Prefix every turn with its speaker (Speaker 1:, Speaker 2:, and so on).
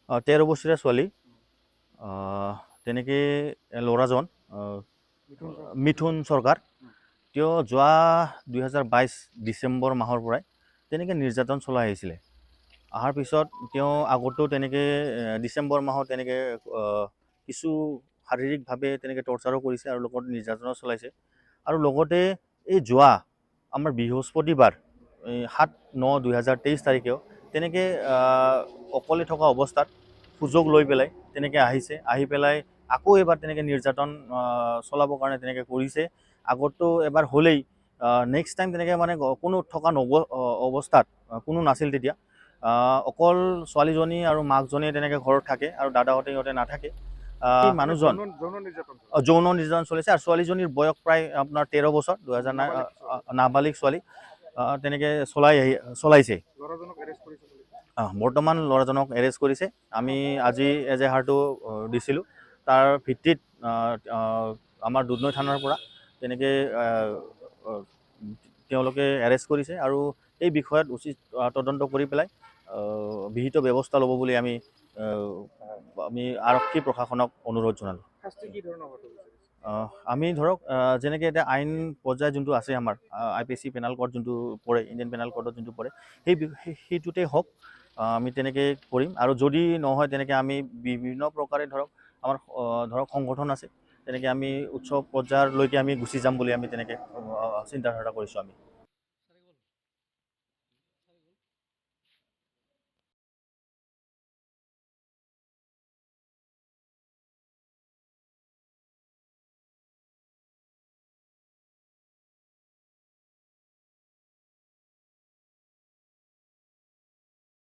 Speaker 1: 13 বছৰীয়া ছোৱালী, তেনেকৈ ল'ৰাজন মিথুন চৰকাৰ, তেওঁ যোৱা 2022 ডিচেম্বৰ মাহৰ পৰাই তেনেকৈ নিৰ্যাতন চলাই আহিছিলে। অহাৰ পিছত তেওঁ আগতেও তেনেকৈ ডিচেম্বৰ মাহত তেনেকৈ কিছু শাৰীৰিকভাৱে তেনেকৈ টৰ্চাৰো কৰিছে আৰু লগত নিৰ্যাতনো চলাইছে। আৰু লগতে এই যোৱা আমাৰ বৃহস্পতিবাৰ এই 7/9/2023 তাৰিখেও তেনেকৈ অকলে থকা অৱস্থাত সুযোগ লৈ পেলাই তেনেকৈ আহিছে। আহি পেলাই আকৌ এবাৰ তেনেকৈ নিৰ্যাতন চলাবৰ কাৰণে তেনেকৈ কৰিছে। আগতো এবাৰ হ'লেই নেক্সট টাইম তেনেকৈ মানে কোনো থকা নগ অৱস্থাত কোনো নাছিল তেতিয়া, অকল ছোৱালীজনী আৰু মাকজনীয়ে তেনেকৈ ঘৰত থাকে আৰু দাদাহঁতে সিহঁতে নাথাকে। মানুহজন যৌন নিৰ্যাতন চলিছে আৰু ছোৱালীজনীৰ বয়স প্ৰায় আপোনাৰ 13 বছৰ, 2000 নাবালিক ছোৱালী তেনেকৈ চলাইছে। বৰ্তমান ল'ৰাজনক এৰেষ্ট কৰিছে। আমি আজি এজাহাৰটো দিছিলোঁ, তাৰ ভিত্তিত আমাৰ দুধনৈ থানাৰ পৰা তেনেকৈ তেওঁলোকে এৰেষ্ট কৰিছে আৰু এই বিষয়ত উচিত তদন্ত কৰি পেলাই বিহিত ব্যৱস্থা ল'ব বুলি আমি আমি আৰক্ষী প্ৰশাসনক অনুৰোধ জনালোঁ। আমি ধৰক যেনেকৈ এতিয়া আইন পৰ্যায় যোনটো আছে আমাৰ IPC penal code যোনটো পৰে, ইণ্ডিয়ান পেনাল কোডত যোনটো পৰে, সেইটোতে হওক আমি তেনেকৈ কৰিম। আৰু যদি নহয় তেনেকৈ আমি বিভিন্ন প্ৰকাৰে ধৰক আমাৰ ধৰক সংগঠন আছে, তেনেকৈ আমি উচ্চ পৰ্যায়লৈকে আমি গুচি যাম বুলি আমি তেনেকৈ চিন্তাধাৰা কৰিছোঁ আমি।